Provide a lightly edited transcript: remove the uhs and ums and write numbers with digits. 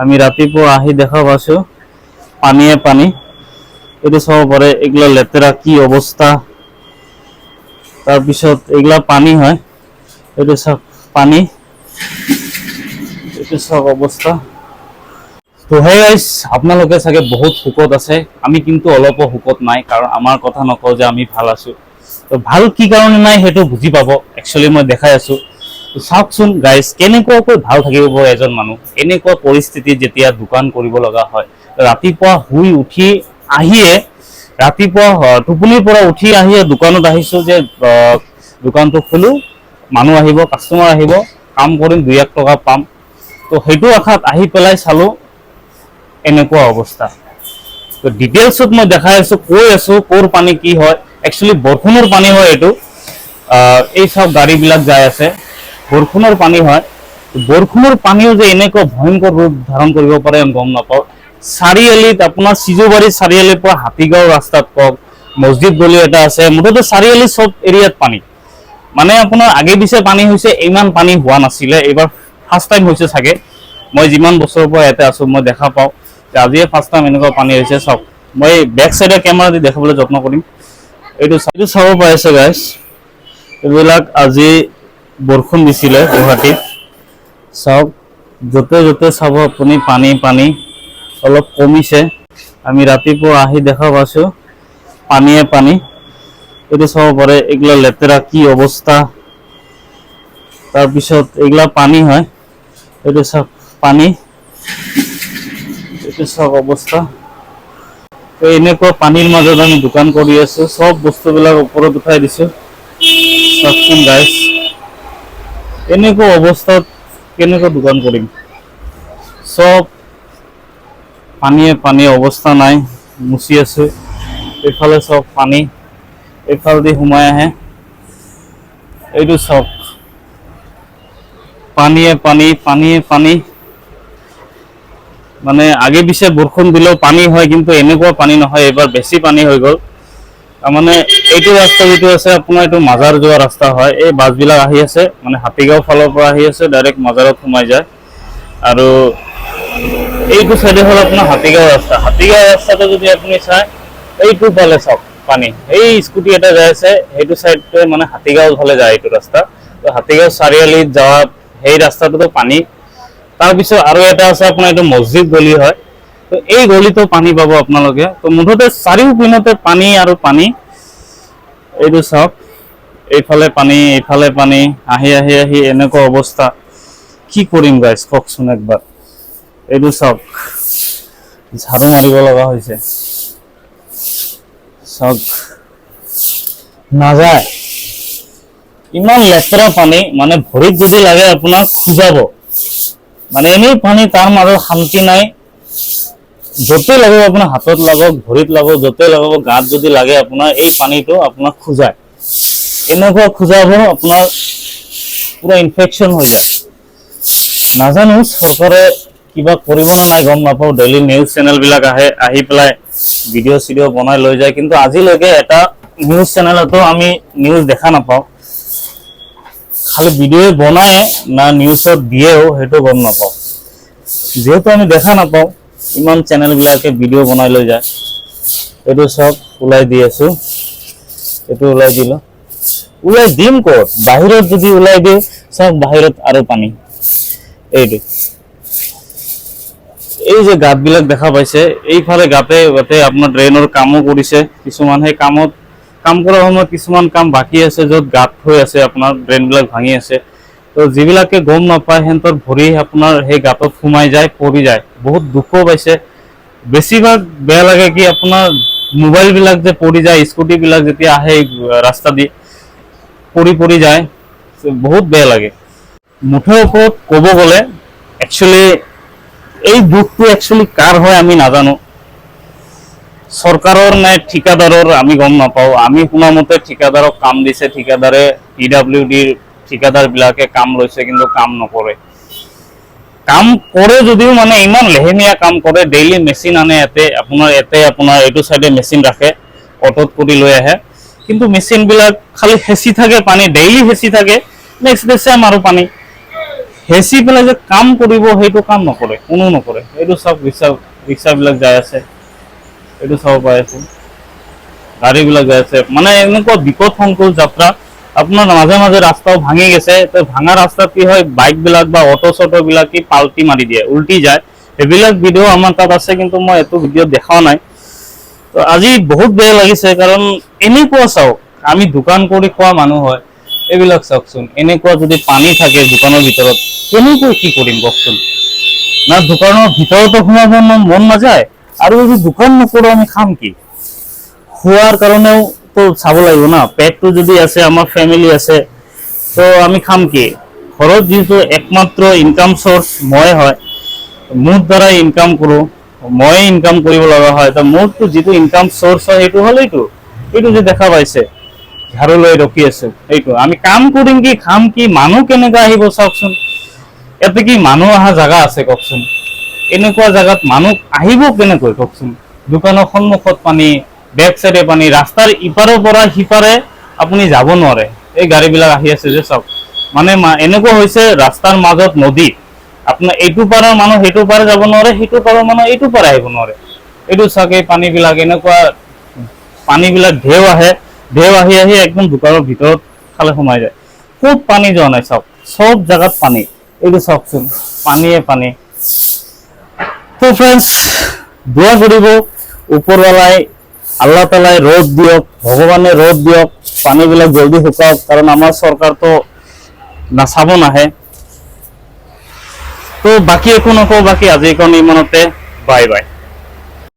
আমি ৰাতিপুৱা আহি দেখা পাইছোঁ পানীয়ে পানী। এইটো চাব পাৰে, এইগিলা লেতেৰা কি অৱস্থা। তাৰপিছত এইগিলা পানী হয়। এইটো চাওক, পানী। এইটো চাওক অৱস্থা। তো হে গাইছ, আপোনালোকে চাগে বহুত সুখত আছে। আমি কিন্তু অলপো সুখত নাই, কাৰণ আমাৰ কথা নকওঁ যে আমি ভাল আছো। তো ভাল কি কাৰণে নাই, সেইটো বুজি পাব। একচুৱেলি মই দেখাই আছো। তো চাওকচোন গাইজ, কেনেকুৱাকৈ ভাল থাকিব পাৰে এজন মানুহ এনেকুৱা পৰিস্থিতিত, যেতিয়া দোকান কৰিব লগা হয়। ৰাতিপুৱা শুই উঠি আহিয়ে, ৰাতিপুৱা টোপনিৰ পৰা উঠি আহিয়ে দোকানত আহিছো যে দোকানটো খোলো, মানুহ আহিব, কাষ্টমাৰ আহিব, কাম কৰিম, দুই এক টকা পাম। তো সেইটো আশাত আহি পেলাই চালো এনেকুৱা অৱস্থা। তো ডিটেইলছত মই দেখাই আছো, কৈ আছো ক'ৰ পানী কি হয়। একচুৱেলি বৰষুণৰ পানী হয় এইটো। এই চব গাড়ীবিলাক যাই আছে, বৰষুণৰ পানী হয়। বৰষুণৰ পানীও যে এনেকুৱা ভয়ংকৰ ৰূপ ধাৰণ কৰিব পাৰে, আমি গম নাপাওঁ। চাৰিআলিত আপোনাৰ সিজুবাৰী চাৰিআলিৰ পৰা হাতীগাঁও ৰাস্তাত কওক, মছজিদ গলি এটা আছে, মুঠতে চাৰিআলি চব এৰিয়াত পানী। মানে আপোনাৰ আগে পিছে পানী হৈছে, ইমান পানী হোৱা নাছিলে। এইবাৰ ফাৰ্ষ্ট টাইম হৈছে চাগে। মই যিমান বছৰৰ পৰা ইয়াতে আছো, মই দেখা পাওঁ যে আজিয়ে ফাৰ্ষ্ট টাইম এনেকুৱা পানী হৈছে। চাওক, মই বেক চাইডৰ কেমেৰা দি দেখাবলৈ যত্ন কৰিম। এইটো চাব পাৰিছে গাইছ, এইবিলাক আজি বৰষুণ দিছিলে গুৱাহাটীত। চাওক, য'তে য'তে চাব আপুনি পানী পানী। অলপ কমিছে। আমি ৰাতিপুৱা আহি দেখা পাইছো পানীয়ে পানী। এইটো চাব পাৰে, এইগিলা লেতেৰা কি অৱস্থা। তাৰপিছত এইগিলা পানী হয়। এইটো চাওক, পানী। এইটো চাওক অৱস্থা। তো এনেকুৱা পানীৰ মাজত আমি দোকান কৰি আছো। চব বস্তুবিলাক ওপৰত উঠাই দিছো। চাওকচোন গাইছ, এনেকুৱা অৱস্থাত কেনেকুৱা দোকান কৰিম? চব পানীয়ে পানী, অৱস্থা নাই। মুচি আছো। এইফালে চব পানী এইফালেদি সোমাই আহে। এইটো চাওক, পানীয়ে পানী, পানীয়ে পানী। মানে আগে পিছে বৰষুণ দিলেও পানী হয়, কিন্তু এনেকুৱা পানী নহয়। এইবাৰ বেছি পানী হৈ গ'ল। তাৰমানে এইটো ৰাস্তা যিটো আছে আপোনাৰ, এইটো মাজাৰ যোৱা ৰাস্তা হয়। এই বাছবিলাক আহি আছে, মানে হাতীগাঁও ফালৰ পৰা আহি আছে, ডাইৰেক্ট মাজাৰত সোমাই যায়। আৰু এইটো চাইডে হ'ল আপোনাৰ হাতীগাঁও ৰাস্তা। হাতীগাঁও ৰাস্তাটো যদি আপুনি চায়, এইটো ফালে চাওক পানী। এই স্কুটি এটা যাই আছে, সেইটো চাইডটোৱে মানে হাতীগাঁও ফালে যায় এইটো ৰাস্তা। তো হাতীগাঁও চাৰিআলিত যোৱা সেই ৰাস্তাটোতো পানী। তাৰপিছত আৰু এটা আছে আপোনাৰ, এইটো মছজিদ গলি হয়। তো এই গলিতো পানী পাব আপোনালোকে। তো মুঠতে চাৰিওপিনতে পানী আৰু পানী। এইটো চাওক, এইফালে পানী, এইফালে পানী, আহি আহি আহি এনেকুৱা অৱস্থা। কি কৰিম গাইজ, কওকচোন একবাৰ? এইটো চাওক, ঝাৰু মাৰিব লগা হৈছে। চাওক, নাযায়। ইমান লেতেৰা পানী, মানে ভৰিত যদি লাগে আপোনাক খোজাব। মানে এনেই পানী, তাৰ মাজত শান্তি নাই। য'তে লাগিব, আপোনাৰ হাতত লাগক, ভৰিত লাগক, য'তে লাগক, গাত যদি লাগে আপোনাৰ, এই পানীটো আপোনাক খোজায়। এনেকুৱা খোজাব, আপোনাৰ পুৰা ইনফেকশ্যন হৈ যায়। নাজানো চৰকাৰে কিবা কৰিব নে নাই, গম নাপাওঁ। ডেইলি নিউজ চেনেল বিলাক আহে, আহি পেলাই ভিডিঅ' চিডিঅ' বনাই লৈ যায়, কিন্তু আজিলৈকে এটা নিউজ চেনেলতো আমি নিউজ দেখা নাপাওঁ। খালি ভিডিঅ' বনায় না নিউজত দিয়েও, সেইটো গম নাপাওঁ। যিহেতু আমি দেখা নাপাওঁ, ইমান চেনেল বিলাকে ভিডিঅ' বনাই লৈ যায়। এইটো চব ওলাই দি আছো। এইটো ওলাই দিলো। ওলাই দিম ক'ত? বাহিৰত যদি ওলাই দিওঁ, চাওক, বাহিৰত আৰু পানী। এইটো এই যে গাঁতবিলাক দেখা পাইছে, এইফালে গাঁতে গাঁতে আপোনাৰ ড্ৰেইনৰ কামো কৰিছে কিছুমান। সেই কামত কাম কৰাৰ সময়ত কিছুমান কাম বাকী আছে, য'ত গাঁত হৈ আছে, আপোনাৰ ড্ৰেইনবিলাক ভাঙি আছে। তো যিবিলাকে গম নাপায়, সিহঁতৰ ভৰি আপোনাৰ সেই গাঁতত সোমাই যায়, পৰি যায়, বহুত দুখো পাইছে। বেছিভাগ বেয়া লাগে কি, আপোনাৰ মোবাইল বিলাক যে পৰি যায়, স্কুটি বিলাক যেতিয়া আহে এই ৰাস্তা দি পৰি পৰি যায়, বহুত বেয়া লাগে। মুঠৰ ওপৰত ক'ব গ'লে, একচুৱেলি এই দুখটো একচুৱেলি কাৰ হয় আমি নাজানো। চৰকাৰৰ নে ঠিকাদাৰৰ, আমি গম নাপাওঁ। আমি শুনা মতে ঠিকাদাৰক কাম দিছে, ঠিকাদাৰে, পিডাব্লিউ ডিৰ ঠিকাদাৰ বিলাকে কাম লৈছে, কিন্তু কাম নকৰে। কাম কৰে যদিও মানে ইমান লেহেমীয়া কাম কৰে। ডেইলি মেচিন আনে ইয়াতে আপোনাৰ, ইয়াতে আপোনাৰ এইটো চাইডে মেচিন ৰাখে, অট'ত কৰি লৈ আহে, কিন্তু মেচিন বিলাক খালি সেঁচি থাকে পানী, ডেইলি সেঁচি থাকে। নেক্সট ডে চেম আৰু পানী। হেঁচি পেলাই যে কাম কৰিব, সেইটো কাম নকৰে, কোনো নকৰে। এইটো চাওক, ৰিক্সাবিলাক যাই আছে, এইটো চাব পাই আছে, গাড়ীবিলাক যাই আছে। মানে এনেকুৱা বিপদ সংকুল যাত্ৰা আপোনাৰ। মাজে মাজে ৰাস্তাও ভাঙি গৈছে। তো ভাঙা ৰাস্তাত কি হয়, বাইক বিলাক বা অটো চটো বিলাক কি পাল্টি মাৰি দিয়ে, উল্টি যায়। সেইবিলাক ভিডিঅ' আমাৰ তাত আছে, কিন্তু মই এইটো ভিডিঅ' দেখাও নাই। তো আজি বহুত বেয়া লাগিছে, কাৰণ এনেকুৱা চাওক, আমি দোকান কৰি খোৱা মানুহ হয়। এইবিলাক চাওকচোন, এনেকুৱা যদি পানী থাকে দোকানৰ ভিতৰত, কেনেকৈ কি কৰিম কওকচোন? না দোকানৰ ভিতৰতো সোমাব মন নাযায়, আৰু যদি দোকান নকৰো আমি খাম কি? খোৱাৰ কাৰণেও তো চাব লাগিব না। পেটটো যদি আছে, আমাৰ ফেমিলি আছে, তো আমি খাম কি? ঘৰত যিহেতু একমাত্ৰ ইনকাম চ'ৰ্চ মই হয়, মোৰ দ্বাৰাই ইনকাম কৰোঁ, মই ইনকাম কৰিব লগা হয়। তো মোৰতো যিটো ইনকাম চ'ৰ্চ হয়, সেইটো হ'ল এইটো। এইটো যে দেখা পাইছে, ঝাৰু লৈ ৰখি আছো, এইটো আমি কাম কৰিম কি, খাম কি? মানুহ কেনেকুৱা আহিব চাওকচোন। ইয়াতে কি মানুহ অহা জাগা আছে কওকচোন? এনেকুৱা জাগাত মানুহ আহিব কেনেকৈ কওকচোন? দোকানৰ সন্মুখত পানী, বেক চাইডে পানী, ৰাস্তাৰ ইপাৰৰ পৰা সিপাৰে আপুনি যাব নোৱাৰে। এই গাড়ীবিলাক আহি আছে যে চাওক, মানে এনেকুৱা হৈছে, ৰাস্তাৰ মাজত নদী। আপোনাৰ এইটো পাৰৰ মানুহ সেইটো পাৰে যাব নোৱাৰে, সেইটো পাৰৰ মানুহ এইটো পাৰে আহিব নোৱাৰে। এইটো চাওক, এই পানীবিলাক, এনেকুৱা পানীবিলাক ঢেউ আহে, ঢেউ আহি আহি একদম দোকানৰ ভিতৰত খালে সোমাই যায়। ক'ত পানী যোৱা নাই চাওক, চব জাগাত পানী। এইটো চাওকচোন, পানীয়ে পানী। তো ফ্ৰেণ্ডছ, দোৱা কৰিব, ওপৰৱালাই আল্লাহ তালাই ৰ'দ দিয়ক, ভগৱানে ৰ'দ দিয়ক, পানীবিলাক জলদি শুকাওক, কাৰণ আমাৰ চৰকাৰতো নাচাব নাহে। তো বাকী একো নকওঁ, বাকী আজিৰ কাৰণে ইমানতে, বাই বাই।